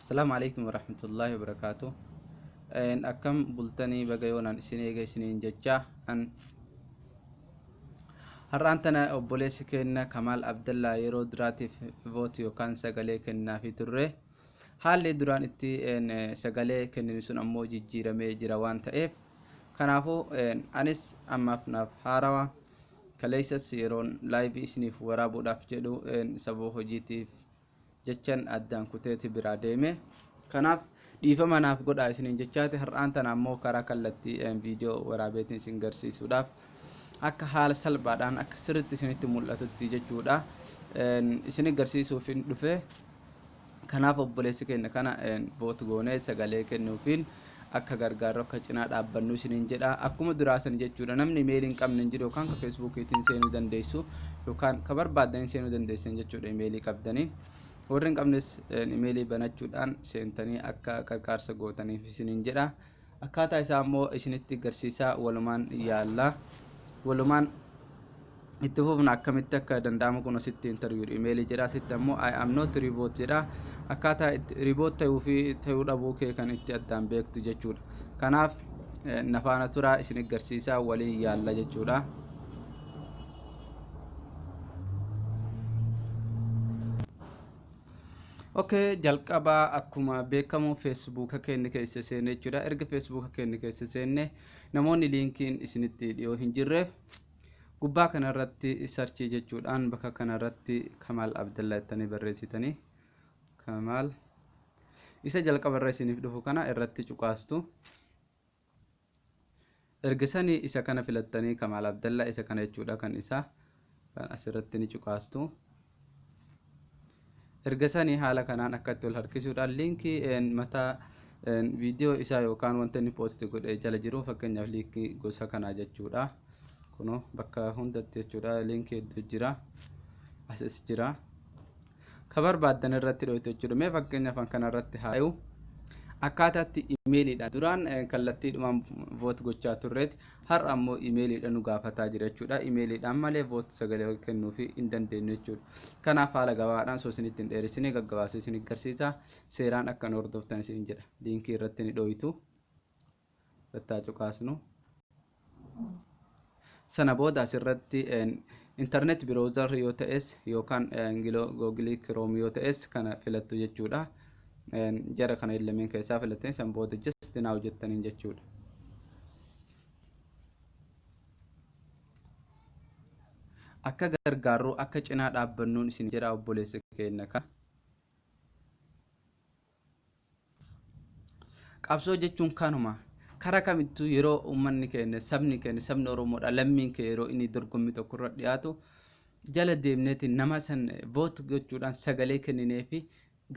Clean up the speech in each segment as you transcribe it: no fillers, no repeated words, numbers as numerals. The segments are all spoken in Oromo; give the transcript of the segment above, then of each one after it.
Assalaamu alaikum warahmatullaahi wabarakaatu. Akkam bultanii? Baga yoonaan isin eega isiniin jecha. An har'aan tana obboleessi keenya Kamaal Abdallaa yeroo duraatiif vote yookaan sagalee kennaafii turre. Haalli duraan itti sagalee kenninu sun ammoo jijjiiramee jira waan ta'eef, kanaafuu anis ammaaf naaf haarawa. Kaleessas yeroon live isiniif waraabuudhaaf jedhu sababa hojiitiif jechan addaan kuteeti biraa deeme. Kanaaf dhiifama naaf godhaa isiniin jechaati. Har'aan tana ammoo karaa kallattii viidiyoo waraabeetiin isin garsiisuudhaaf, akka haala salphaadhaan akka sirriitti isinitti mul'atutti jechuudha, isin garsiisuufin dhufe. Kanaaf obboleessi keenya kana vote goonee sagalee kennuufiin akka gargaarru, akka cinaa dhaabbannu isiniin jedha. Akkuma duraa san jechuudha, namni imeelii hin qabne hin jiru, yookaan ka Facebookiitiin seenuu dandeessu yookaan ka barbaaddanii seenuu dandeessan jechuudha imeelii qabdanii. Warri hin qabnes imeelii banachuudhaan seentanii akka qarqaarsa gootaniif isiniin jedha. Akkaataa isaa immoo isinitti garsiisaa, walumaan yaalla. Walumaan itti fufna akkamitti akka danda'amu. Kun asitti "Enter your email" jedha, asitti ammoo "I am not robot" jedha. Akkaataa itti robot ta'uu fi ta'uu dhabuu kee kan itti addaan beektu jechuudha. Kanaaf na faana turaa, isin garsiisaa, waliin yaalla jechuudha. Okay, jalqaba akkuma beekamu Facebooka keenya keessa seenne jechuudha. Erga Facebooka keenya keessa seenne, namoonni liinkiin isinitti dhiyoo hin jirreef, gubbaa kanarratti search jechuudhaan bakka kanarratti Kamaal Abdallaa jettanii barreessitanii, Kamaal isa jalqaba irra isiniif dhufu kana irratti cuqaastu. Erga sanii isa kana filattanii, Kamaal Abdallaa isa kana jechuudha, kan isaa kan asirratti ni cuqaastu. Erga sanii haala kanaan akkatti ol harkisuudhaan liinkii mataa viidiyoo isaa yookaan wanta inni post godhee jala jiru, fakkeenyaaf liinkii gosa kanaa jechuudha. Kunoo bakka hundatti jechuudha, liinkii hedduu jira, asis jira. Ka barbaaddan irratti dhoytu jechuudha. Mee fakkeenyaaf kan kanarratti haa ta'u. Akkaataatti imeeliidhaan duraan kallattiidhumaan vote gochaa turreeti, har'a ammoo imeeliidhaan nu gaafataa jira jechuudha. Imeeliidhaan malee vote sagalee kennuufii hin dandeenyu jechuudha. Kanaaf haala gabaadhaan osoo isinitti hin dheeressinee gaggabaasee isin agarsiisa. Seeraan akka nu hordoftan isin jedha. Liinkii irratti ni dhoytu. Irratti haa cuqaasnu. Sana booda asirratti internet browser yoo ta'es yookaan Google Chrome yoo ta'es kana filattu jechuudha. Jara kana lameen keessaa filattanii, san booda "Just now" jettaniin jechuudha. Akka gargaarru, akka cinaa dhaabbannuun isin jedha obboleessa keenya kana. Qabsoo jechuun kanuma. Karaa kamittuu yeroo uummanni keenya, sabni keenya, sabni Oromoodha, lammiin kee yeroo inni dorgommii tokko irra dhiyaatu, jala deemneetiin nama san vote gochuudhaan sagalee kenninee fi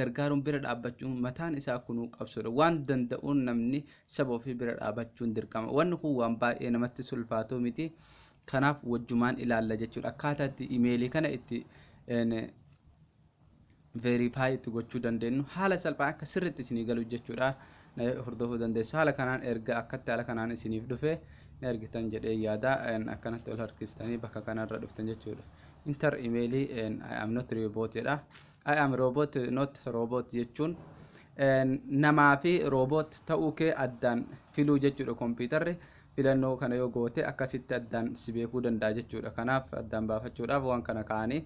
gargaaruun, bira dhaabbachuun mataan isaa kunuu qabsoodha. Waan danda'uun namni saba ofii bira dhaabbachuun dirqama. Wanni kun waan baay'ee namatti sulfaatuu miti. Kanaaf wajjumaan ilaalla jechuudha. Akkaataa itti imeelii kana itti verify itti gochuu dandeenyu haala salphaan akka sirriitti isinii galu jechuudha. Hordofuu dandeessu. Haala kanaan erga akkatti haala kanaan isiniif dhufe ni argitan jedhee yaada. Akkanatti ol harkistanii bakka kanarra dhuftan jechuudha. "Enter email", "I am not robot" jedha. "I am robot", "not robot" jechuun namaa fi robot ta'uu kee addaan filuu jechuudha. Kompiitarri filannoo kana yoo goote akkasitti addaan si beekuu danda'a jechuudha. Kanaaf addaan baafachuudhaaf waan kana kaa'anii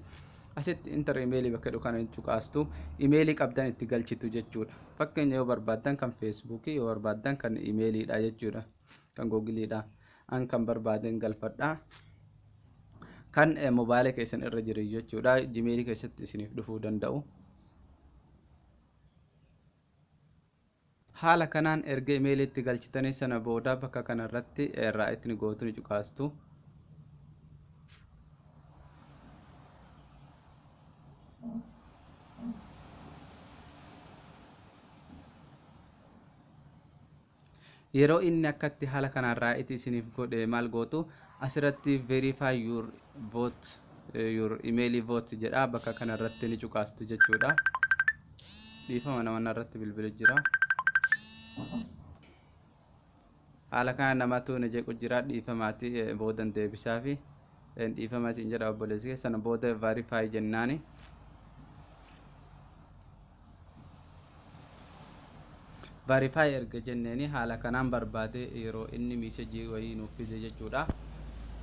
asitti "Enter email" bakka jedhu kana cuqaastu, imeelii qabdan itti galchitu jechuudha. Fakkeenya yoo barbaaddan kan Facebookii, yoo barbaaddan kan imeeliidha jechuudha, kan Googleiidha. An kan barbaaden galfadha. Kan mobaayila keessan irra jiru jechuudha, Gmailii keessatti isiniif dhufuu danda'u. Haala kanaan erga imeeliitti galchitanii, sana booda bakka kanarratti right ni gootu, ni cuqaastu. Yeroo inni akkatti haala kanaan right isiniif godhe maal gootu? Asirratti "Verify your vote, your email vote" jedha, bakka kanarratti ni cuqaastu jechuudha. Dhiifama, nama irratti bilbila jira. Haala kana namatu na jeequ jira, dhiifamaati, boodan deebisaa fi dhiifama isin jedha obboleessi. Sana booda "Verify" jennaani. Verify erga jenneeni haala kanaan barbaade yeroo inni message wayii nuuf fide jechuudha.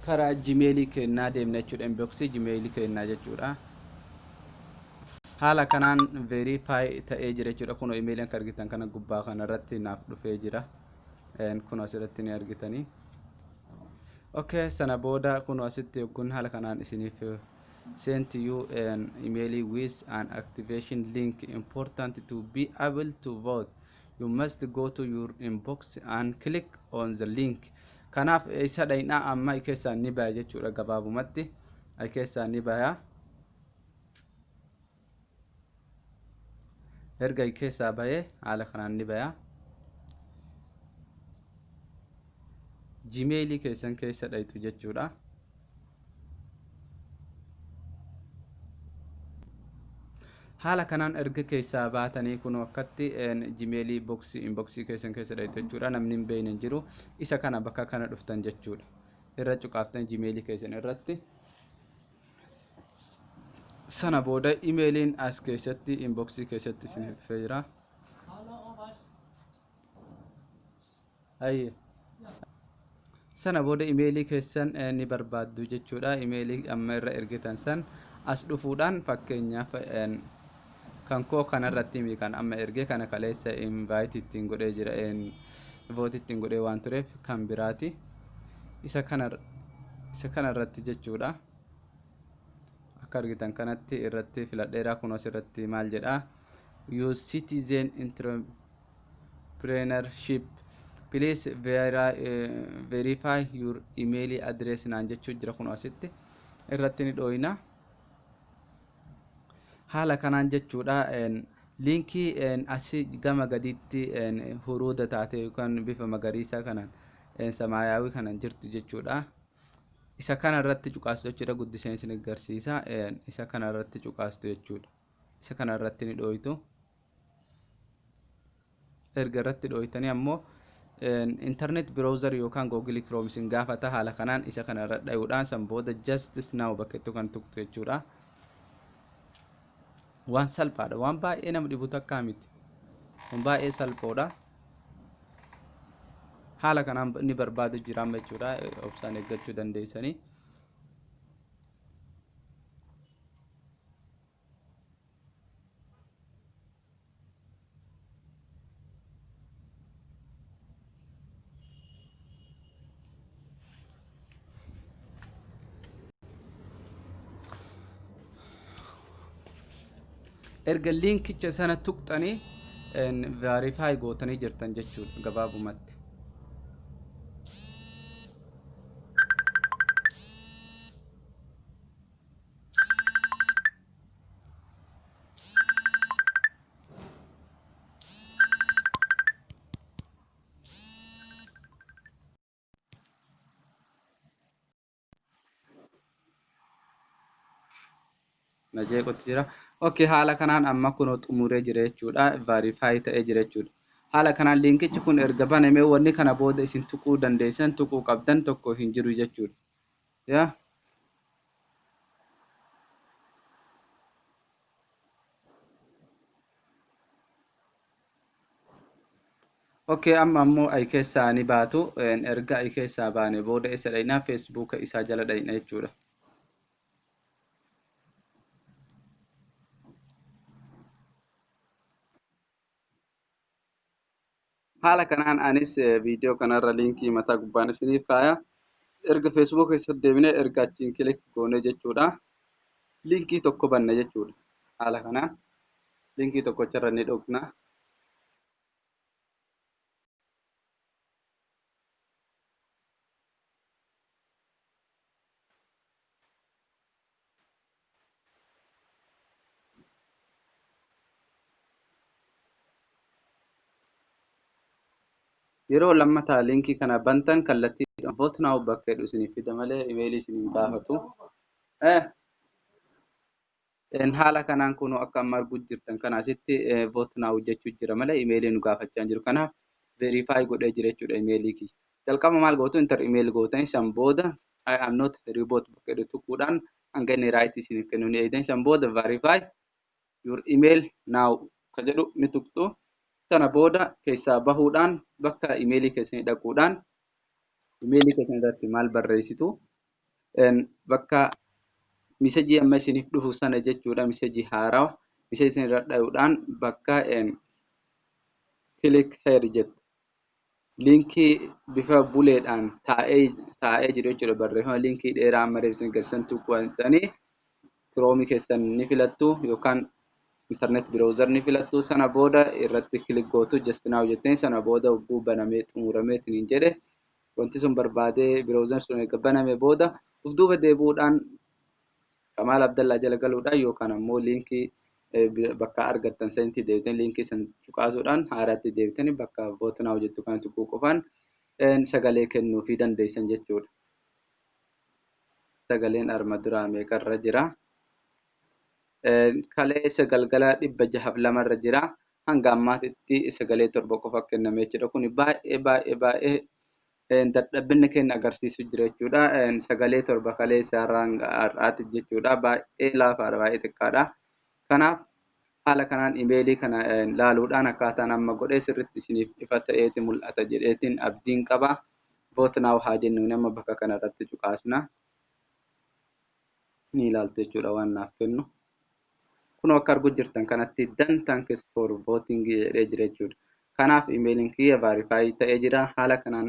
Karaa Gmailii kennaa deemna jechuudha. Inboxii Gmailii kennaa jechuudha. Haala kanaan verify ta'ee jira jechuudha. Kunoo imeeliin akka argitan kana gubbaa kanarratti naaf dhufee jira. Kun asirratti ni argitanii. Okay, sana booda kunoo asitti yogguun haala kanaan isiniif sent you an email with an activation link. Important: to be able to vote, you must go to your inbox and click on the link. Kanaaf isa dhaynaa amma keessaan ni baya jechuudha. Gabaabumatti keessaan ni baya. Erga keessaa bahee haala kanaan ni baya. Gmailii keessan keessa dhaytu jechuudha. Haala kanaan erga keessaa baatanii kun akkatti Gmailii boxii inboxii keessan keessa dhaytu jechuudha. Namni hin beekne hin jiru. Isa kana bakka kana dhuftan jechuudha. Irra cuqaaftan Gmailii keessan irratti. Sana booda imeeliin as keessatti inboxii keessatti isin dhufee jira. Ayyee. Sana booda imeelii keessan ni barbaaddu jechuudha. Imeelii amma irra ergitan san as dhufuudhaan, fakkeenyaaf kan koo kanarratti himi, kan amma erge kana kaleessa invite ittiin godhee jira, vote ittiin godhee waan tureef kan biraati. Isa kanarratti jechuudha. Akka argitan kanatti irratti filadheera. Kun asirratti maal jedha? "Use citizen entrepreneurship, please verify your email address" naan jechuu jira. Kun asitti irratti ni dhooyna. Haala kanaan jechuudha. Linkii asii gama gaditti huruuda taate yookaan bifa magariisa kanaan samaayaawii kanaan jirtu jechuudha. Isa kana irratti cuqaastu jechuudha. Guddiseen isin agarsiisa. Isa kana irratti cuqaastu jechuudha. Isa kana irratti ni dhooytu. Erga irratti dhooytanii ammoo internet browser yookaan Google Chrome isin gaafata. Haala kanaan isa kana irra dhayuudhaan san booda "just now" bakka itti kan tuqxu jechuudha. Waan salphaadha. Waan baay'ee nama dhibu takkaa miti. Waan baay'ee salphoodha. Haala kanaan inni barbaadu jira amma jechuudha. Obsaan eeggachuu dandeessanii. Erga linkicha sana tuqxanii verify gootanii jirtan jechuudha gabaabumatti. Na jeequtti jira. Okay, haala kanaan amma kunoo xumuree jira jechuudha. Verify ta'ee jira jechuudha. Haala kanaan linkichi kun erga banamee wanni kana booda isin tuquu dandeessan, tuquu qabdan tokko hin jiru jechuudha. Yaa. Okay, amma ammoo ai keessaa ni baatu. Erga ai keessaa baane booda isa dhayinaa? Facebooka isaa jala dhayina jechuudha. Haala kanaan anis viidiyoo kanarra linkii mataa gubbaan isiniif kaaya. Erga Facebook keessatti deebinee, erga achiin click goone jechuudha. Linkii tokko banna jechuudha. Haala kanaan linkii tokkocharra ni dhufna. Yeroo lammataa linkii kana bantan kallattii "vote now" bakka jedhu isiniif fida malee imeelii isin hin gaafatu. Haala kanaan kunoo akka amma arguu jirtan kana asitti "vote now" jechuu jira malee imeelii nu gaafachaa hin jiru. Kanaaf verify godhee jira jechuudha imeelii kiyya. Jalqaba maal gootu? Enter email gootanii, san booda "I am not robot" bakka jedhu tuquudhaan hanga inni right isiniif kennu ni eegdan. San booda "verify your email now" ka jedhu ni tuqxu. Sana booda keessaa bahuudhaan bakka imeelii keessanii dhaquudhaan imeelii keessan irratti maal barreessitu, bakka misejii amma isiniif dhufu sana jechuudha, misejii haarawaa misejii sana irra dha'uudhaan bakka click here jettu liinkii bifa buleedhaan taa'ee jiru jechuudha. Barreeffama liinkii dheeraa amma reef isin agarsiisan tuqxanii Kiroomii keessan ni filattu yookaan internet browser ni filattu. Sana booda irratti click gootu, just now jettanii. Sana booda hogguu banamee xumuramee isiniin jedhe, wanti sun barbaadee browser sun eega baname booda uf duuba deebi'uudhaan Kamaal Abdallaa jala galuudhaan yookaan ammoo liinkii bakka argattan sanitti deebitanii liinkii san cuqaasuudhaan haaraatti deebitanii bakka vote now jettu kana tuquu qofaan sagalee kennuufii dandeessan jechuudha. Sagaleen arma duraa meeqarra jira? Kaleessa galgala 602rra jira. Hanga ammaatitti sagalee 7 qofa kenname jechuudha. Kuni baay'ee baay'ee baay'ee dadhabina keenya agarsiisu jira jechuudha. Sagalee 7 kaleessa irraa hanga har'aatti jechuudha. Baay'ee laafaadha, baay'ee xiqqaadha. Kanaaf haala kanaan imeelii kana laaluudhaan akkaataan amma godhee sirriitti isiniif ifa ta'eeti mul'ata jedheetiin abdiin qaba. Vote now haa jennuun amma bakka kanarratti cuqaasna. Ni ilaaltu jechuudha waan naaf kennu. Kunoo akka arguu jirtan kanatti "Done, thanks for voting" jedhee jira jechuudha. Kanaaf imeeliin kiyya verify ta'ee jira. Haala kanaan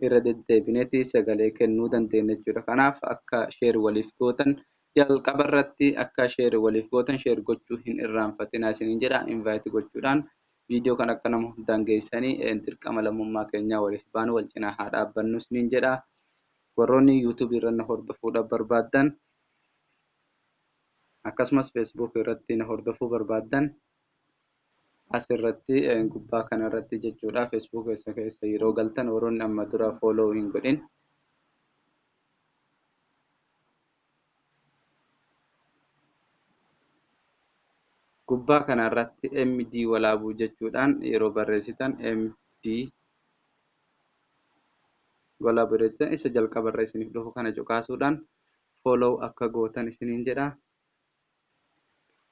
irra deddeebineeti sagalee kennuu dandeenya jechuudha. Kanaaf akka share waliif gootan, jalqaba irratti akka share waliif gootan, share gochuu hin irraanfatinaa isiniin jedha. Invite gochuudhaan viidiyoo kan akka nama hundaan geessanii dirqama lammummaa keenyaa waliif baanu, wal cinaa haa dhaabbannu isiniin jedha. Warroonni yuutuubii irra na hordofuudhaaf barbaaddan, akkasumas feesbuuk irratti na hordofuu barbaaddan, asirratti gubbaa kanarratti jechuudha. Feesbuuk keessa yeroo galtan, warroonni amma dura follow hin godhin, gubbaa kanarratti MD Walaabuu jechuudhaan yeroo barreessitan, MD Walaabuu jechuun isa jalqabarra isiniif dhufu kana cuqaasuudhaan follow akka gootan isiniin jedha.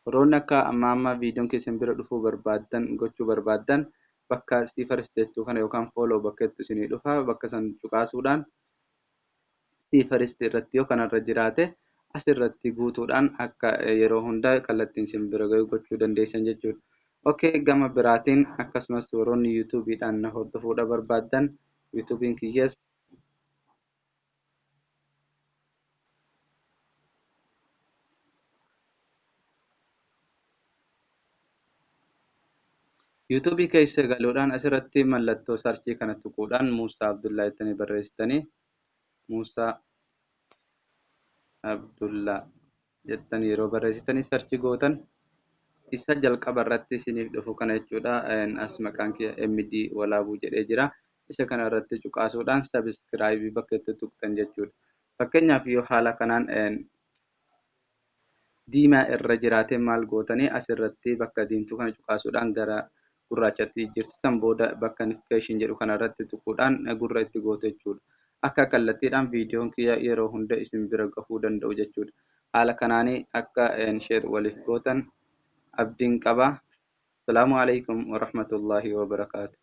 Warroonni akka amma amma viidiyoon keessan bira dhufuu barbaaddan gochuu barbaaddan, bakka see first jettu kana yookaan follow bakka itti isinii dhufa, bakka san cuqaasuudhaan see first irratti yoo kanarra jiraate asirratti guutuudhaan akka yeroo hunda kallattiin isin bira gahu gochuu dandeessan jechuudha. Okay, gama biraatiin akkasumas warroonni yuutuubiidhaan na hordofuudha barbaaddan, yuutuubiin kiyyas yuutuubii keessa galuudhaan asirratti mallattoo search kana tuquudhaan Muusaa Abdullaa jettanii barreessitanii, Muusaa Abdullaa jettanii yeroo barreessitanii search gootan, isa jalqaba irratti isiniif dhufu kana jechuudha. As maqaan kiyya MD Walaabuu jedhee jira. Isa kana irratti cuqaasuudhaan subscribe bakka itti tuqxan jechuudha. Fakkeenyaaf yoo haala kanaan diimaa irra jiraate maal gootanii, asirratti bakka diimtuu kana cuqaasuudhaan gara gurraachatti jijjiirtu. San booda bakka notification jedhu kana irratti tuquudhaan gurra itti gootu jechuudha. Akka kallattiidhaan viidiyoon kiyya yeroo hunda isin bira gahuu danda'u jechuudha. Haala kanaanii akka share waliif gootan abdiin qaba. Salaamu alaikum warahmatullaahi wabarakaatu.